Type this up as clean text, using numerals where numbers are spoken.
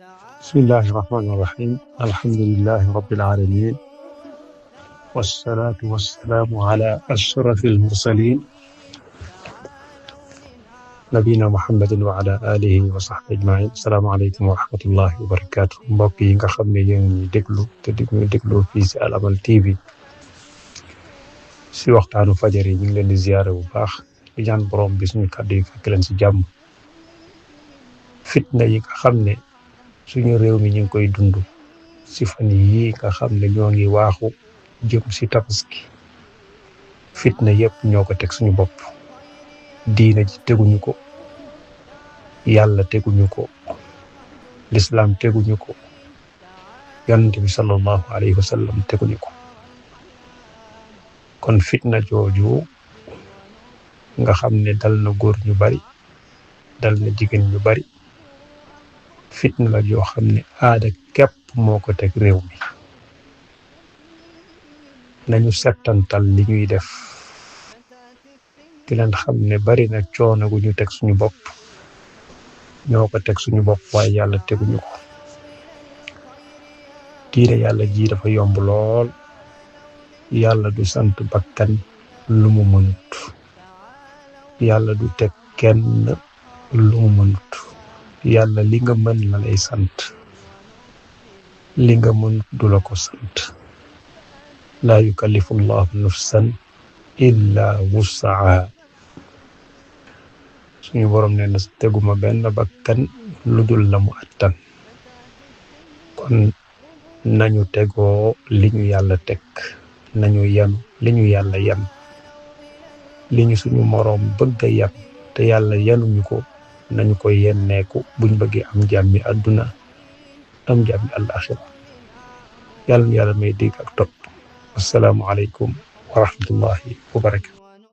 Bismillahi rahmani rahim. Alhamdulillahi rabbil alamin. Wassalatu wassalamu ala ashrafil mursalin. Nabina Muhammadin wa ala alihi wa sahbihi ajmain. Assalaamu aleykum wa rahmatullahi wa barakatuh. Mbokk yi nga xam ne yéen ñuy déglu te di ñu déglu fii si Al Amal TV si waxtaanu fajar yi ñu ngi leen di ziyaare bu baax di ñaan borom bi suñu kàddu yi fekk leen si jàmm. Fitna yi nga xam ne suñu réew mi ñu ngi koy dund si fan yii nga xam ne ñoo ngi waaxu jëm si tabaski, fitna yëpp ñoo ko teg suñu bopp. Diina ji teguñu ko, yàlla teguñu ko, lislaam teguñu ko, yonent bi sallallahu alayhi wa sallam teguñu ko. Kon fitna jooju nga xam ne dal na góor ñu bari, dal na jigéen ñu bari, fitna la joo xam ne aada képp moo ko teg réew mi. Nañu settantal li ñuy def di leen xam ne bari na coono gu ñu teg suñu bopp, ñoo ko teg suñu bopp waaye yàlla teguñu ko. diine yàlla ji dafa yomb lool. Yàlla du sant bakkan lu mu mënut, yàlla du teg kenn lu mu mënut. Yàlla li nga mën la lay sant, li nga mënut du la ko sant. laa yukallifu llahu nafsan illa wusaha. suñu borom nee na teguma benn bakkan lu dul la mu attan. kon nañu tegoo li ñu yàlla teg, nañu yanu li ñu yàlla yan. li ñu suñu moroom bëgg a yan te yàlla yanuñu ko nañu ko yenneeku buñ bëggee am jàmmi àdduna am jàmmi àllaaxira. yàlla na yàlla may dégg ak topp. assalaamu aleykum wa rahmatullahi wa barakatu.